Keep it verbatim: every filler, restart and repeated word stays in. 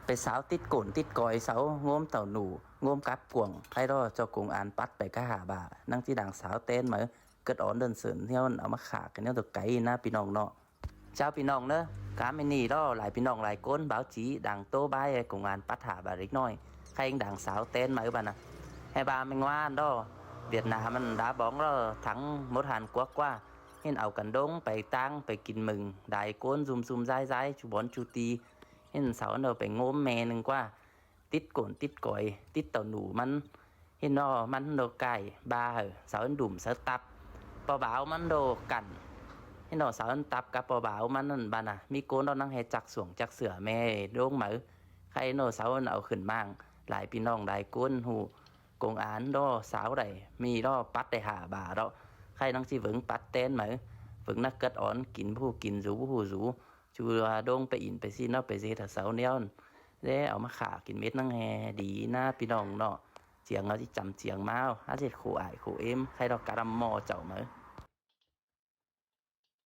pay sáu tít cổn tít coi sáu ꞌngốm tảu nủ, ꞌngốm cắp cuông, khay ꞌlo ꞌchọ công an pắt pay cá hả bả, ꞌnăng ꞌchí đang sáu ꞌtến máư, cớt ón đơn sưn ꞌnéo ꞌnặn au ꞌmá khả kin ꞌnéo tô cáy ꞌnớ ꞌpi ꞌnọng ꞌnọ. Chao ꞌpi ꞌnọng ꞌnớ, cá ꞌmí ꞌnị ꞌlo lai ꞌpi ꞌnọng lai ꞌcốn báo chí đang ꞌtố bái công an pắt hả bả đếc ꞌnọi, khay đang sáu ꞌtến máư bả ꞌnặn. Hê ꞌva ꞌmí ꞌnguan ꞌlo, Việt Nam ꞌmắn đá bóng ꞌlo thắng một Hàn Quốc ꞌquá, ꞌhịn au căn đống pay ꞌtáng pay kin mưng, lai ꞌcốn dum dum dái dái, ꞌchu bón ꞌchu ti, ꞌhịn sáu ꞌnặn ꞌlo pay ꞌngốm ꞌme ꞌnưng ꞌquá, tít cổn tít coi, tít tảu nủ ꞌmắn, ꞌhịn ꞌlo ꞌmắn ꞌlo cai ba hảư, sáu ꞌnặn đủm sáu tắp, ꞌpo báo ꞌmắn ꞌlo căn, ꞌhịn ꞌlo sáu ꞌnặn tắp cắp ꞌpo báo ꞌmắn ꞌnặn bả ꞌnặn, ꞌmí ꞌcốn ꞌlo ꞌnăng ꞌhê chắc suông chắc sửa ꞌme ꞌlống máư, khay ꞌlo sáu ꞌnặn au khửn ꞌmáng, lai ꞌpi ꞌnọng lai ꞌcốn ꞌhụ, công an ꞌlo sáu đảy ꞌmí ꞌlo pắt đảy hả bả ꞌlẹo, khay ꞌnăng ꞌchí ꞌvớng pắt ꞌtến máư, ꞌvớng ꞌnặn cớt ón kin ꞌhụ kin dú ꞌhụ dú, ꞌchu đống pay in pay ꞌsịn ꞌlo pay ꞌdệt hảư sáu ꞌnéo ꞌnặn, ꞌlé au ꞌmá khả kin mết ꞌnăng ꞌhê đi ꞌnớ ꞌpi ꞌnọng ꞌnọ. Chiêng au ꞌchí chăm chiêng ꞌmá, hák ꞌdệt khổ ải khổ êm, khay ꞌlo cá đăm ꞌmo chảu máư.